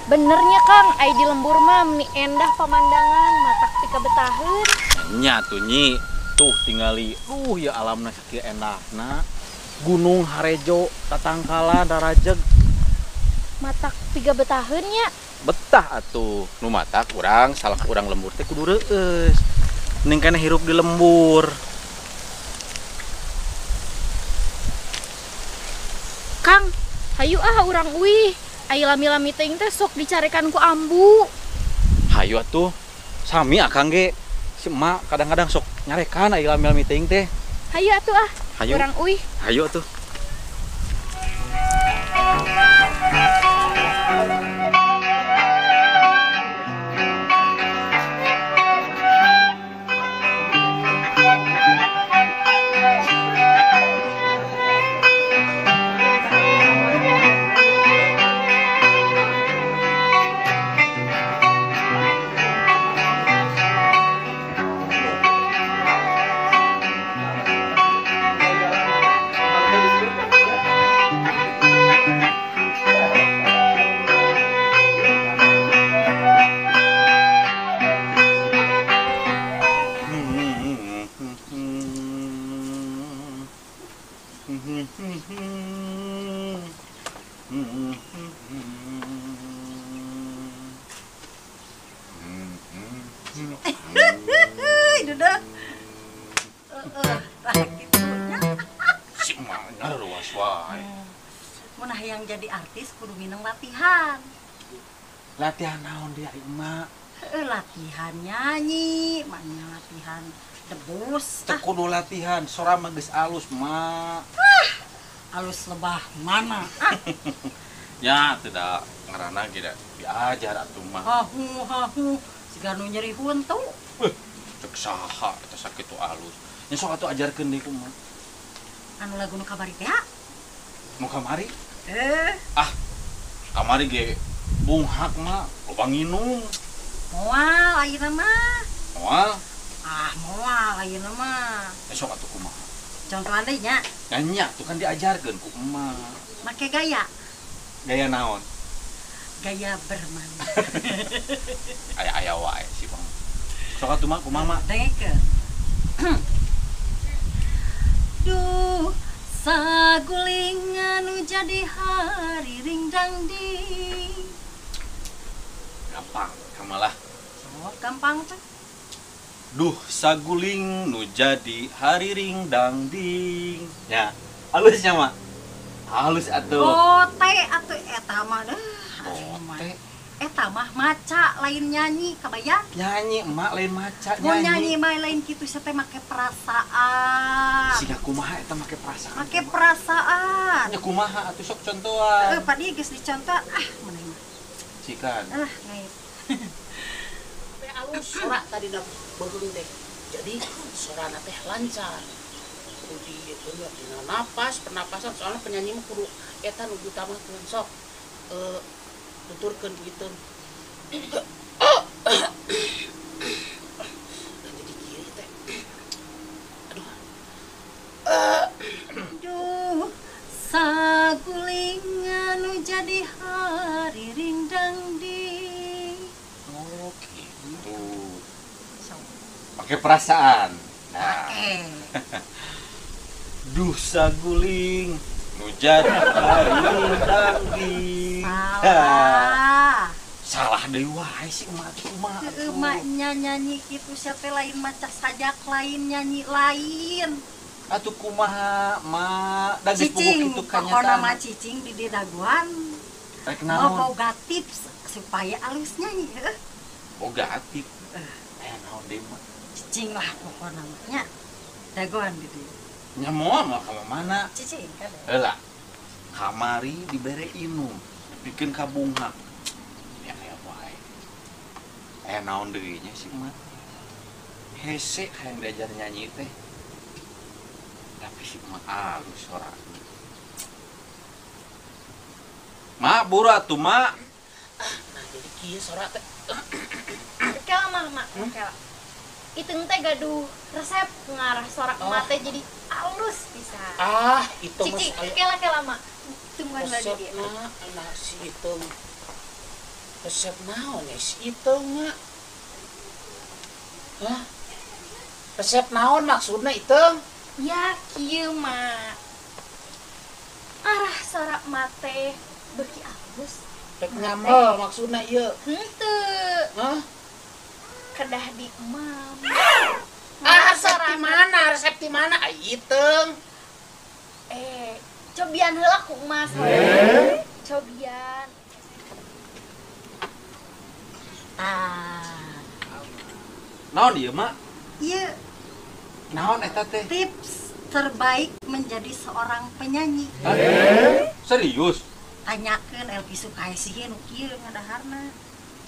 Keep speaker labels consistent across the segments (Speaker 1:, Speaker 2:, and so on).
Speaker 1: Benernya Kang, ai di lembur mah meni endah pemandangan, matak pikabetaheun.
Speaker 2: Nya tuh Nyi, tuh tingali. Ya alamna sakieu endahna. Gunung Harejo, tatangkalan rarajeg.
Speaker 1: Matak pikabetaheun nya.
Speaker 2: Betah atuh. Nu matak urang salah urang lembur teh kudu reueus. Mending keneh hirup di lembur.
Speaker 1: Kang, hayu ah urang uih. Ai lami-lami teuing teh sok dicarekan ku ambu.
Speaker 2: Hayu atuh. Sami akang ge. Si emak kadang-kadang sok nyarekan ai lami-lami teuing teh.
Speaker 1: Hayu atuh ah.
Speaker 2: Hayu.
Speaker 1: Urang uih.
Speaker 2: Hayu atuh.
Speaker 3: Mun yang jadi artis kudu minang latihan.
Speaker 2: Latihan naon dia emak?
Speaker 3: Latihan nyanyi, maknya latihan debus.
Speaker 2: Teu kudu latihan, sora mah geus alus, Mak.
Speaker 3: Alus lebah mana?
Speaker 2: Ya, tidak ngaranna ge da diajar atuh mah.
Speaker 3: Hahu hahu, siga nu nyeri huntu.
Speaker 2: Cek saha eta sakitu alus. Nya sok atuh ajarkeun deui kumaha.
Speaker 3: Anu lagu nu kamari teh?
Speaker 2: Nu kamari? Ah, kamari ge bunghak mah loba nginum.
Speaker 3: Moal ayeuna mah.
Speaker 2: Moal?
Speaker 3: Ah, moal ayeuna mah.
Speaker 2: Sok atuh kumaha?
Speaker 3: Contohan deui nya.
Speaker 2: Nya tuh kan diajarkeun ku emak.
Speaker 3: Make gaya.
Speaker 2: Gaya naon?
Speaker 3: Gaya bermain.
Speaker 2: Aya-aya wae sih, Bang. Sok atuh mah kumaha, Mak?
Speaker 3: Dengekeun. Duh, saguling anu jadi hari ringdang di.
Speaker 2: Gampang, kamalah.
Speaker 3: Oh, gampang tuh.
Speaker 2: Duh, saguling nu jadi hari ringdang ding. Ya, halusnya, Mak. Halus atuh.
Speaker 3: Bote atuh eta mah deh.
Speaker 2: Bote.
Speaker 3: Eta mah maca lain nyanyi kabayang.
Speaker 2: Nyanyi emak lain maca nyanyi.
Speaker 3: Mau nyanyi mah lain kitu sia teh make perasaan.
Speaker 2: Siga kumaha eta make perasaan?
Speaker 3: Make perasaan.
Speaker 2: Nya kumaha atuh sok contohan.
Speaker 3: Heeh, padi geus dicontohan ah maneh mah.
Speaker 2: Cikan.
Speaker 3: Ah, ngait.
Speaker 4: Alus sora tadi da beuheung teh. Jadi sorana teh lancar. Kudu dieu dina napas, pernapasan soalnya penyanyi mah kudu eta nu diutamakeun sok. Tuturkeun gitu. Dan jadi kieu teh. Aduh.
Speaker 3: Duh, saguling anu jadi hari rindang di.
Speaker 2: Oh, gitu. Pakai perasaan. Nah. Duh saguling nu jadi hari rindang di.
Speaker 3: Salah.
Speaker 2: Salah deui wae si emak teh kumaha.
Speaker 3: Emaknya nyanyi kitu sia teh lain maca sajak lain nyanyi lain.
Speaker 2: Atuh kumaha mak da geus puguh kitu kanyataan.
Speaker 3: Pokona mah cicing di daguan.
Speaker 2: Rek naon?
Speaker 3: Boga tips supaya alus nyanyi heuh.
Speaker 2: Boga tips. Naon deui mah?
Speaker 3: Cicing lah pokona mah nya. Daguan di dieu.
Speaker 2: Nya moal mah ka mana?
Speaker 3: Cicing kan.
Speaker 2: Heula. Kamari dibere inum. Bikin kabunghak. Ya aya wae. Aya naon deui nya si emak. Hese hayang diajar nyanyi teh. Tapi si emak alus sorana. Mak buru atuh mak.
Speaker 4: Ah, nah jadi kieu sora teh.
Speaker 1: Kela mah mak, kela. Iteung teh gaduh resep ngarah sorak emak teh jadi alus pisan.
Speaker 4: Ah, itu mah
Speaker 1: Cicing, kela-kela mak. Tungguan lagi dia.
Speaker 4: Resepna nah si Iteung. Resep naon ya si Iteung nya? Hah? Resep naon maksudna Iteung?
Speaker 1: Ya kieu mah. Arah sorak mate beuki alus.
Speaker 4: Rek nyambel maksudna ieu.
Speaker 1: Henteu.
Speaker 4: Hah?
Speaker 1: Kedah di emam.
Speaker 4: Ah, resep di mana? Resep di mana? Ai Iteung.
Speaker 1: Cobian heula ku emas. Cobian.
Speaker 3: Ah.
Speaker 2: Naon ieu, Mak?
Speaker 3: Ieu.
Speaker 2: Naon eta teh?
Speaker 3: Tips terbaik menjadi seorang penyanyi.
Speaker 2: Serius?
Speaker 3: Tanyakeun Elvi Sukaesih nu kieu ngadaharna.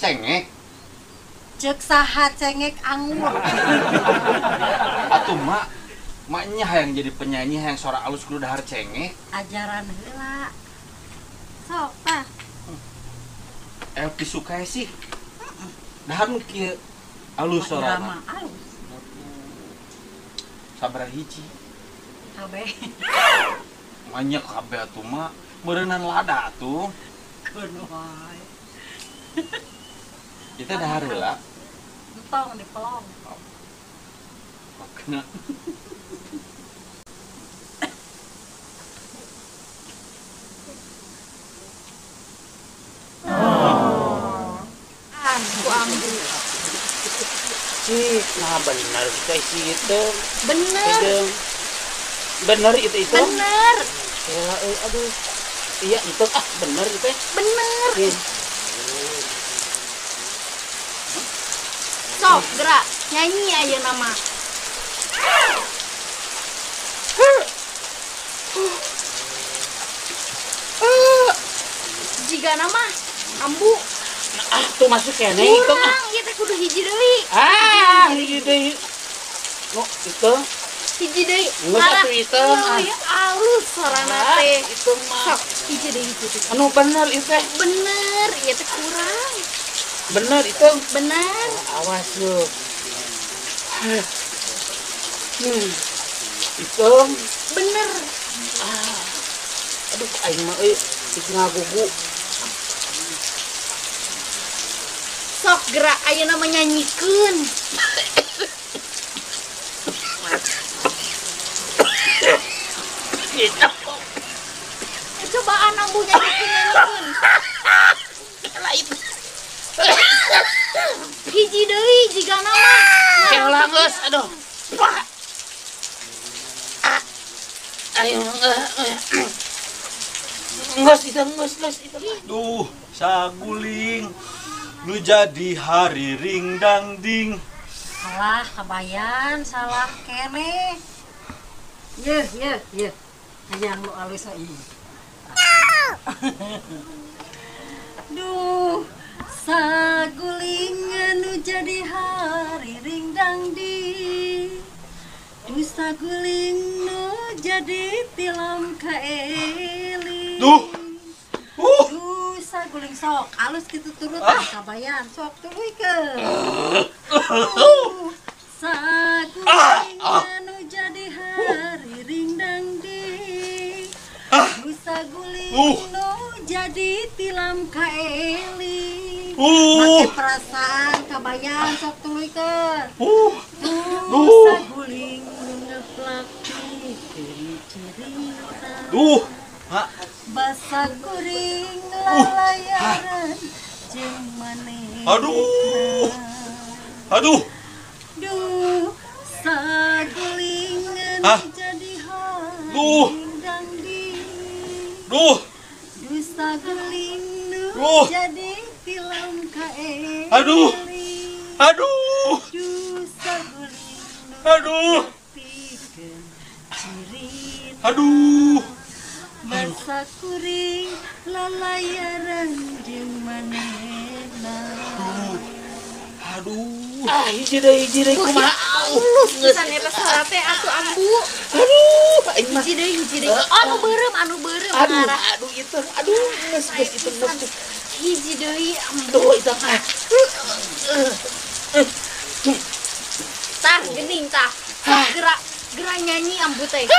Speaker 2: Cengek.
Speaker 3: Ceuk saha cengek anggur.
Speaker 2: Atuh, Mak. Maknya hayang jadi penyanyi hayang suara alus kudu dahar cengek.
Speaker 3: Ajaran heula. Sok tah.
Speaker 2: Elvi Sukaesih. Dahar nu kieu alus sorana.
Speaker 3: Alus.
Speaker 2: Sabaraha hiji?
Speaker 3: Kabeh.
Speaker 2: Banyak kabeh atuh mah. Meureunnan lada atuh.
Speaker 3: Keun wae.
Speaker 2: Kita dahar heula.
Speaker 3: Entong dipelong.
Speaker 2: Kena.
Speaker 1: Ku ambil.
Speaker 4: Cik, nah bener teh si itu.
Speaker 1: Bener.
Speaker 4: Bener itu itu.
Speaker 1: Bener.
Speaker 4: Ya, aduh. Iya itu ah bener itu.
Speaker 1: Bener. Sok gerak nyanyi aja nama. Jika nama ambu.
Speaker 4: Ah, tuh masuk kene itu
Speaker 1: mah. Ieu teh kudu hiji deui.
Speaker 4: Ah, hiji deui. Nu, itu
Speaker 1: hiji deui.
Speaker 4: Geus atuh itu.
Speaker 1: Ya alus sorana teh.
Speaker 4: Itu mah.
Speaker 1: Sok, hiji deui hiji deui.
Speaker 4: Anu bener ieu teh.
Speaker 1: Bener, ieu teh kurang.
Speaker 4: Bener itu.
Speaker 1: Bener.
Speaker 4: Awas lu. Itu
Speaker 1: bener.
Speaker 4: Ah. Aduh, aing mah euy ngagugu.
Speaker 1: Sok gerak ayeuna mah nyanyikeun. Cobaan ambu nyanyikeun nyanyikeun. Hiji deui jigana mah.
Speaker 4: Keula geus aduh. Ayo geus itu geus geus itu.
Speaker 2: Duh, saguling. Nu jadi hari ring dang ding.
Speaker 3: Salah kabayan, salah kene. Yeuh, yeuh, yeuh. Hayang nu alus mah ieu. Duh, saguling nu jadi hari ring dang ding. Duh, saguling nu jadi tilam kaeli.
Speaker 2: Duh.
Speaker 3: Duh, saguling sok alus kitu turutan kabayan sok tuluykeun. Saguling anu jadi hari ringdang di. Duh, saguling nu jadi tilam kaeli. Make perasaan kabayan sok tuluykeun. Duh, saguling nu ngeplak pikeun cerita.
Speaker 2: Duh.
Speaker 3: Basa kuring lalayaran jeung maneh.
Speaker 2: Aduh. Aduh.
Speaker 3: Duh, saguling nu jadi hari dangdi.
Speaker 2: Duh.
Speaker 3: Duh, saguling nu jadi tilam kaeli.
Speaker 2: Aduh. Aduh.
Speaker 3: Duh, saguling nu
Speaker 2: Aduh.
Speaker 3: pikeun cirita.
Speaker 2: Aduh.
Speaker 3: Basa kuring lalayaran jeung manehna.
Speaker 2: Aduh.
Speaker 4: Ah, hiji deui kumaha?
Speaker 1: Alus pisan eta sora teh atuh ambu.
Speaker 4: Aduh, aing mah.
Speaker 1: Hiji deui. Oh, anu beureum, anu beureum.
Speaker 4: Aduh, aduh itu. Aduh, geus geus itu geus.
Speaker 1: Hiji deui ambu.
Speaker 4: Duh, itu ah.
Speaker 1: Tah, geuning tah. Gerak gerak nyanyi ambu teh.